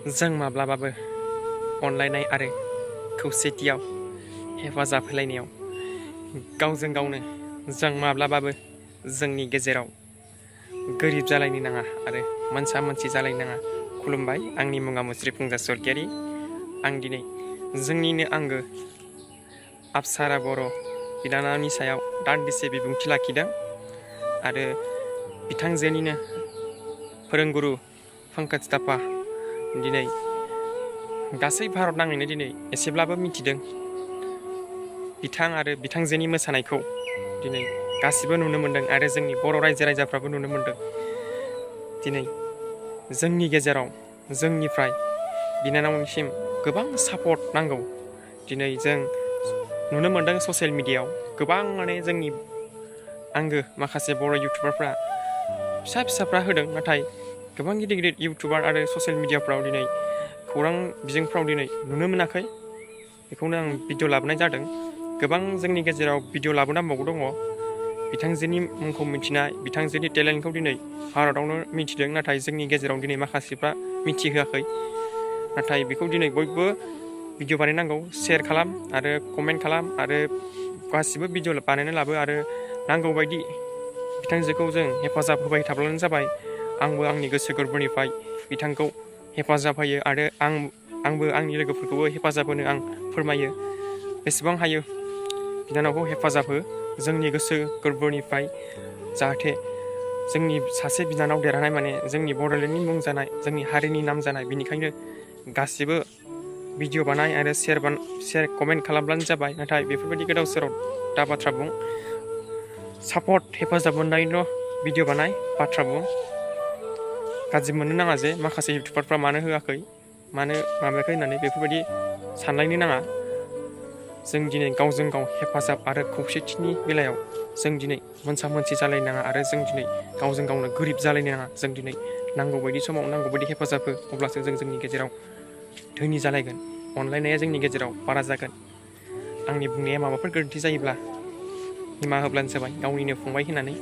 जों माब्लाबाबो अनलायनाय आरो खौसेथियाव हेफाजाब होलायनायाव गावजों गावनो जों माब्लाबाबो जोंनि गेजेराव गोरिब जालायनो नाङा आरो मोनसा मोनसि जालायनो नाङा। खुलुमबाय, आंनि मुङा मुस्रि फुंजा सरगियारि। आं दिनै जोंनिनो आंगो अपसारा बर' बिनानावनि सायाव दान्दिसे बिबुंथि लाखिदों आरो बिथांजोनिनो फोरोंगुरु पंकज थापा दिनै गासै भारत नाङैनो दिनै एसेब्लाबो मिथिदों। बिथां आरो बिथांजोनि मोसानायखौ दिनै गासिबो नुनो मोन्दों आरो जोंनि बर' रायजो राजाफ्राबो नुनो मोन्दों। दिनै जोंनि गेजेराव जोंनिफ्राय बिनानावनिसिम गोबां सापर्ट नांगौ। दिनै जों नुनो मोन्दों ससियेल मिडियायाव गोबां जोंनि आंगो माखासे बर' इउटुबारफ्रा फिसाफ्रा होदों, नाथाय गोबां गिदिर गिदिर इउटुबार आरो ससियेल मिडियाफ्राव दिनै खौरां बिजोंफ्राव दिनै नुनो मोनाखै। बेखौनो आं भिडिअ लाबोनाय जादों। गोबां जोंनि गेजेराव भिडिअ लाबोनांबावगौ दङ। बिथांजोनि मुंखौ मिथिनाय, बिथांजोनि टेलेन्टखौ दिनै भारतावनो मिथिदों, नाथाय जोंनि गेजेराव दिनै माखासेफ्रा मिथिहोआखै। नाथाय बेखौ दिनै बयबो भिडिअ बानायनांगौ, शेयार खालाम आरो कमेन्ट खालाम आरो गासिबो भिडिअ बानायना लाबो आरो नांगौबायदि बिथांजोखौ जों हेफाजाब होबाय थाब्लानो जाबाय। आंबो आंनि गोसो गोरबोनिफ्राय बिथांखौ हेफाजाब होयो आरो आंबो आंनि लोगोफोरखौबो हेफाजाब होनो आं फोरमायो। बेसेबां हायो बिनानावखौ हेफाजाब हो जोंनि गोसो गोरबोनिफ्राय, जाहाथे जोंनि सासे बिनानाव देरहानाय माने जोंनि बड'लेण्डनि मुं जानाय, जोंनि हारिनि नाम जानाय। बेनिखायनो गासिबो भिडिअ बानाय आरो शेयार कमेन्ट खालामब्लानो जाबाय। नाथाय बेफोरबायदि गोदाव सोराव दा बाथ्रा बुं, सापर्ट हेफाजाब मोननायल' भिडिअ बानाय, बाथ्रा बुं। गाज्रि मोननो नाङा जे माखासे इउटुबारफ्रा मानो होआखै, मानो माबायाखै होननानै बेफोरबायदि सानलायनो नाङा। जों दिनै गावजों गाव हेफाजाब आरो खौसेथिनि बेलायाव जों दिनै मोनसा मोनसि जालायनो नाङा आरो जों दिनै गावजों गावनो गोरिब जालायनो नाङा। जों दिनै नांगौबायदि समाव नांगौबायदि हेफाजाब हो, अब्लासो जों जोंनि गेजेराव धोनि जालायगोन, अनलायनाया जोंनि गेजेराव बारा जागोन। आंनि बुंनाया माबाफोर गोरोन्थि जायोब्ला निमाहा होब्लानो जाबाय, गावनिनो फंबाय होननानै।